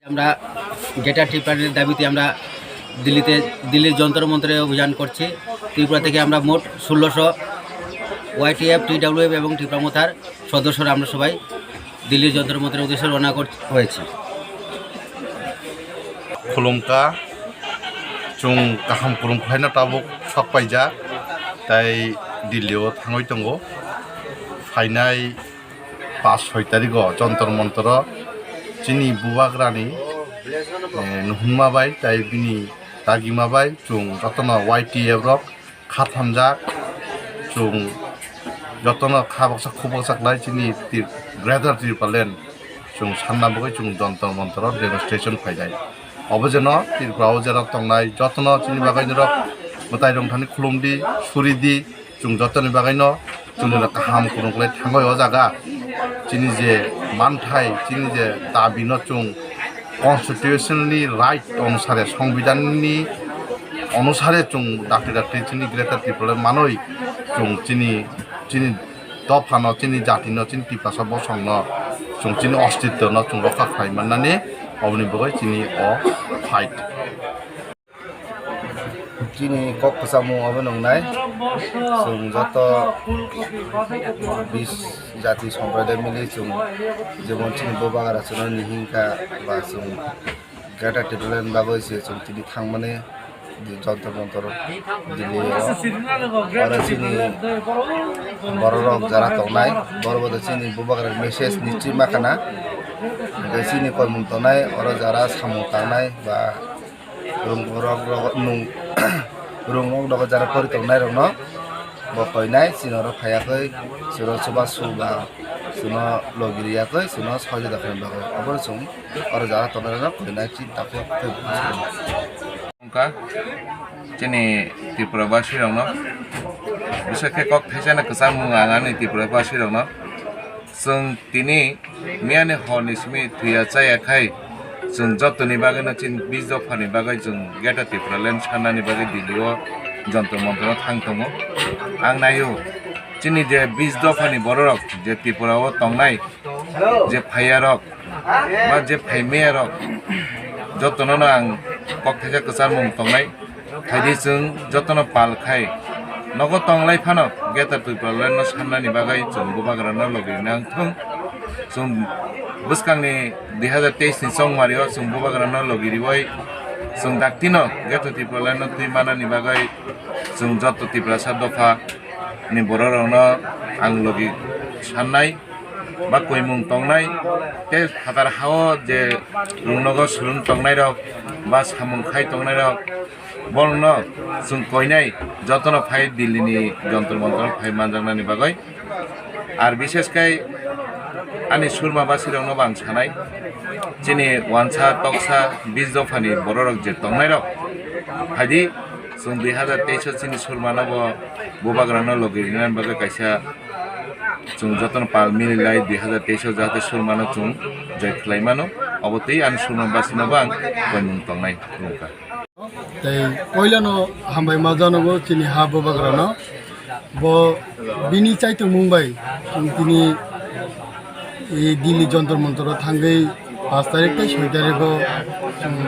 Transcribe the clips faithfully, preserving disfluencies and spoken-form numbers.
আমরা গ্রেটার ত্রিপুরার দাবিতে আমরা দিল্লিতে, দিল্লির যন্তর মন্তরে অভিযান করছি। ত্রিপুরা থেকে আমরা মোট ষোলোশো ওয়াইটিএফ, টিডাব্লিউএফ এবং ত্রিপুরা মথার সদস্যরা আমরা সবাই দিল্লির যন্তর মন্তরের উদ্দেশ্যে রওনা কর-, হয়েছি। Khulumkha, chwng kaham kwrwng khlaino tabuk sok paijak, tei Delhi o thangwi tongo. Phainai pas soi tarikh o Jontor Montor o chini bubagrani, eh, nuhunma bai tei bini dagima bai chwng jotono Y T F rok kha thamjak, chwng jotono kha baksa khu baksa khlai chini Tri-, Greater Tipraland chwng sanna bagwi chwng Jontor Montor o demonstration phainai. Obo jeno Tripura o jera tongnai jotono chini bagwi norok mwtai rwngthani khulumdi, suridi, chwng jotoni bagwino chwngno kaham kwrwng khlai thangwi o jaga. Chini je manthai, chini je dabino chwng constitutionally right onusare, songbidanni onusare chwng dakti dakti chini Greater Tipraland manwi chwng chini, chini dophano, chini jatino, chini Tiprasa bosongno chwng chini ostitwno chwng rokha khlai mannani oboni bagwi chini o fight. Chini kok kwchangmung obo nwngnai, chwng joto bis jati somproday mili chwng jemon chini bubagra chwngno nihingkha ba chwng Greater Tipraland bagwi se chwng tini thangmani Jontor Montor Delhi o. Oro chini bororok jara tongnai, borok bo chini bubagra message ni chima khana. Hwnkhe chini koimung tongnai, oro jara samung tangnai ba rung-, rok, rok, nung-, rung rok dogo jara pori tongnai rokno bo koinai, chini oro phaiya khe, chwngno chuba su ba chwngno logi riya khe, chwngno sahajyo da khaina bagwi. Obono chwng oro jara tongnai rokno koinai, chini takhuk tei bwskango. Wngkha chini Tripura basi rokno, bwswk khe kok thaisa no kwchangmung ang ani Tripura basi rokno. Chwng tini miyani horni simi thwiya chaya khai chwng jotoni bagwino chini bis dophani bagwi chwng Greater Tipraland sannani bagwi Delhi o Jontor Montor o thang tongo. Ang naio chini je bis dophani bororok je Tripura o tongnai je phaiyarok ba je phaimiyarok jotono no ang kok thaisa kwchangmung tongnai. Phaidi chwng jotono pal khai nogo tonglai phano Greater Tipraland no sannani bagwi chwng bubagrano logi rina wngthung. Chwng bwskangni dui hazar teis ni chongmari o chwng bubagrano logi riwi chwng daktino Greater Tipraland no twi manani bagwi chwng joto Tiprasa dopha ni bororokno ang logi sannai ba koimung tongnai, tei phatar hao je rungnogo surung tongnairok ba samung khai tongnairok, borokno chwng koinai jotono phai Delhi ni Jontor Montor phai manjaknani bagwi. Ar bishesh khai ani Surma basirokno bo ang sanai, chini wansa toksa bis dophani bororok je tongnairok, phaidi chwng dui hazar teis o chini Surmano bo bubagrano logi rinani bagwi kaisa chwng jotono pal mililai dui hazar teis o jahate Surmano chwng joi khlai mano, obo twi ani Surma basino bo ang koimung tongnai wngkha. Tei poilano hambai ma janogo chini ha bubagrano, bo bini chaitongmung bai chwng tini, e, Delhi Jontor Montor o thangwi pas tarik tei soi tarik o chwng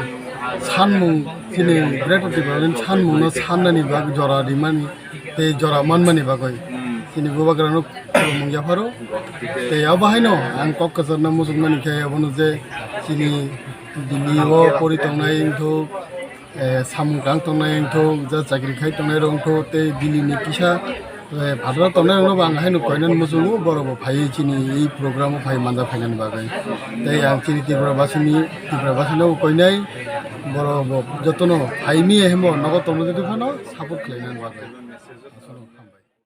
sanmung, chini Greater Tipraland sanmung no sannani bagwi jora rimani tei jora manmani bagwi chini bubagrano khulumung yapharo. Tei abo haino ang kok kwchangno muchungmani khe abono je chini Delhi o pori tongnai wngthok, eh, samung tang tongnai wngthok, ja chakri khai tongnai rok wngthok, tei Delhi ni kisa, eh, phataro tongnai rokno bo ang haino koinani muchungo, borok bo phaiwi chini ei program o phai manja phainani bagwi. Tei ang chini Tripura basini, Tripura basino bo koinai, borok bo jotono phaimi hemo nogo tongna jodi phano support khlainani bagwi.